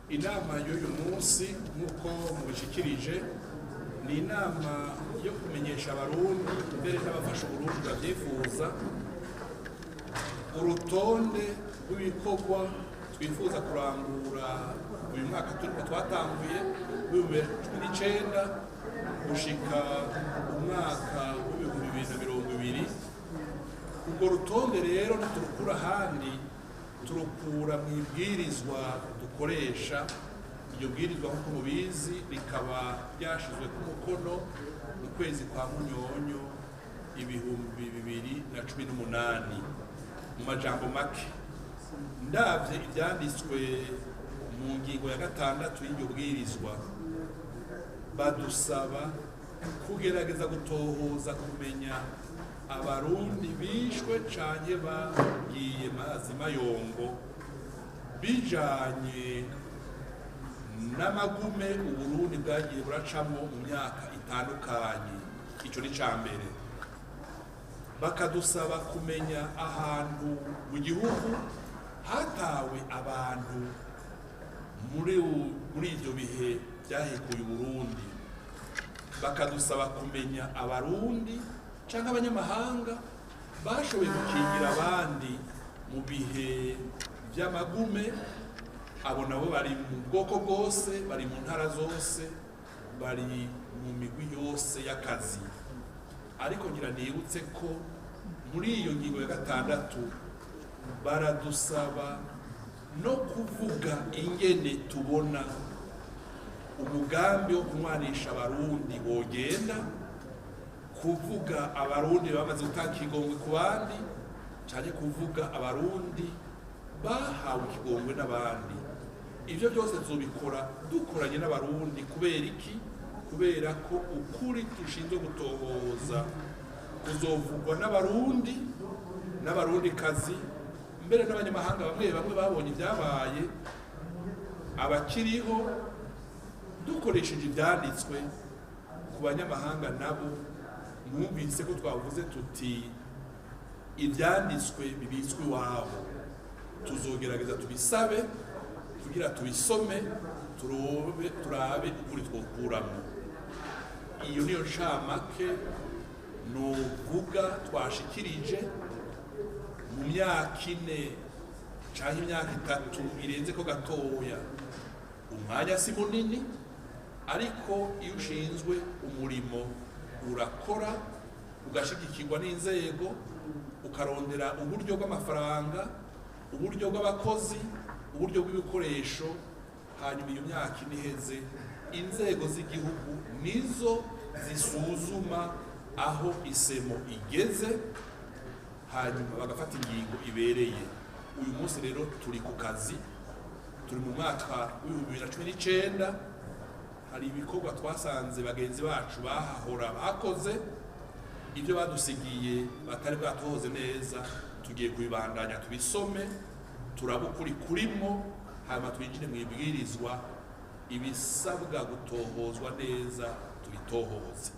Inama y'uyu munsi, nk'uko mubishikirije, ni inama yo kumenyesha Abarundi, mbere n'abafasha Uburundi bavyifuza, urutonde rw'ibikorwa twifuza kurangura uyu mwaka turiko twatanguye w'2019 gushika umwaka w'2020. Urwo rutonde rero ntiturukura ahandi, turukura mu ibwirizwa dukoresha. Iryo bwirizwa, nk'uko mubizi, rikaba ryashizwe ku mukono mu kwezi kwa Munyonyo 2018. Mu majambo make, ndavye ivyanditswe mu ngingo ya 6 y'iryo bwirizwa, badusaba kugerageza gutohoza kumenya Abarundi bishwe canke bagiye mazi mayongo bijanye n'amagume Uburundi bwagiye buracamwo mu myaka itandukanye. Ico ni ca mbere. Bakadusaba kumenya ahantu mu gihugu hatawe abantu muri ivyo bihe vyahekuye Uburundi. Bakadusaba kumenya Abarundi canke abanyamahanga bashoboye gukingira abandi mu bihe vy'amagume. Abo nabo bari mu bwoko bwose, bari mu ntara zose, bari mu migwi yose y'akazi. Ariko ngira nibutse ko muri iyo ngingo ya 6 baradusaba no kuvuga ingene tubona umugambi wo kunywanisha Abarundi wogenda, kuvuga Abarundi bamaze gutanga ikigongwe ku bandi, canke kuvuga Abarundi bahawe ikigongwe n'abandi. Ivyo byose tuzobikora dukoranye n'Abarundi. Kubera iki? Kubera ko ukuri dushinzwe gutohoza kuzovugwa n'Abarundi n'Abarundikazi, mbere n'abanyamahanga bamwe bamwe babonye ibyabaye, abakiriho, dukoresheje ibyanditswe. Ku banyamahanga nabo, mwumvise ko twavuze tuti ibyanditswe bibitswe iwabo. Tuzogerageza tubisabe kugira tubisome, turabe ukuri twokuramo. Iyo niyo ncamake novuga twashikirije mu myaka 4 canke imyaka 3 irenze ko gatoya. Umwanya si munini, ariko iyo ushinzwe umurimo urakora, ugashigikirwa n'inzego, ukarondera uburyo bw'amafaranga, uburyo bw'abakozi, uburyo bw'ibikoresho. Hanyuma iyo myaka 4 iheze, inzego z'igihugu nizo zisuzuma aho isemo igeze, hanyuma bagafata ingingo ibereye. Uyu munsi rero turi ku kazi, turi mu mwaka w'2019. Hari ibikorwa twasanze bagenzi bacu bahahora bakoze, ibyo badusigiye batari bwatohoze neza. Tugiye kubibandanya, tubisome, turabe ukuri kurimwo, hanyuma twinjire mu ibwirizwa, ibisabwa gutohozwa neza tubitohoze.